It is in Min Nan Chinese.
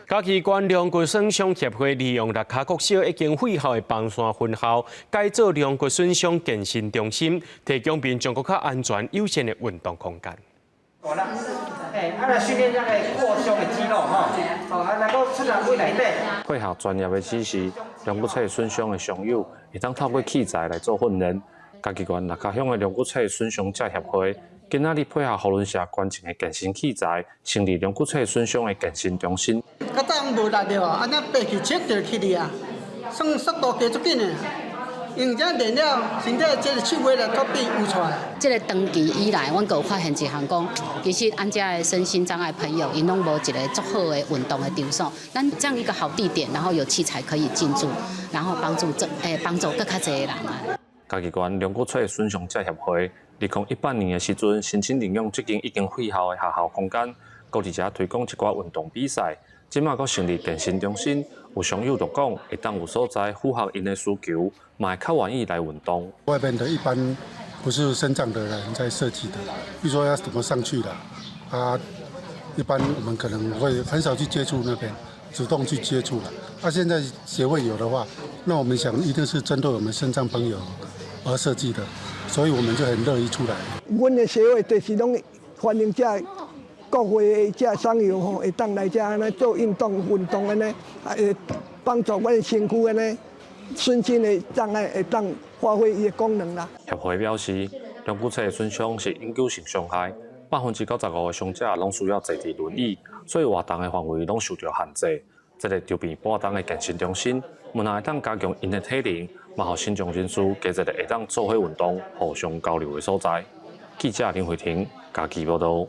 嘉義縣龍骨損傷協會利用六跤國小已經廢校的枋山分校，改做龍骨損傷健身中心，提供民眾閣較安全、友善的運動空間。好啦，欸，啊來訓練這个擴胸的肌肉吼，哦，啊能夠出來位內底。配合專業的指示，龍骨體損傷的傷友會當透過器材來做訓練。嘉義縣六跤鄉的龍骨體損傷者協會，今仔日配合扶輪社捐贈的健身器材，成立龍骨體損傷的健身中心。較早無力著，按呢爬去切就去哩啊，算速度加足緊的。因為這練了，身體這个手尾來較比有出來。這个長期以來，阮閣有發現一項講，其實按遮的身心障礙朋友，𪜶攏無一个足好的運動的場所。咱這樣一個好地點，然後有器材可以進駐，然後幫助這幫助閣較濟的人啊。嘉義縣龍骨體損傷者協會，2018年的時陣，申請利用這間已經廢校的學校空間，閣佇遮推廣一寡運動比賽。這馬閣成立健身中心，有傷友就講，會當有所在符合𪜶的需求，嘛會較願意來運動。外面的一般不是身障的人在設計的，比如說要怎麼上去的，啊，一般我們可能會很少去接觸那邊，主動去接觸了。啊，現在協會有的話，那我們想一定是針對我們身障朋友而設計的，所以我們就很樂意出來。阮的協會就是攏歡迎這各會的這傷友吼，會當來遮按呢做運動運動按呢，會幫助阮的身軀按呢，身心的障礙會當發揮伊的功能啦。協會表示，龍骨體損傷是永久性傷害，95%的傷者攏需要坐佇輪椅，所以活動的範圍攏受著限制。這个籌備半冬的健身中心，毋但會當加強𪜶的體能，嘛予身障人士加一个會當做伙運動、互相交流的所在。記者林慧婷嘉義報導。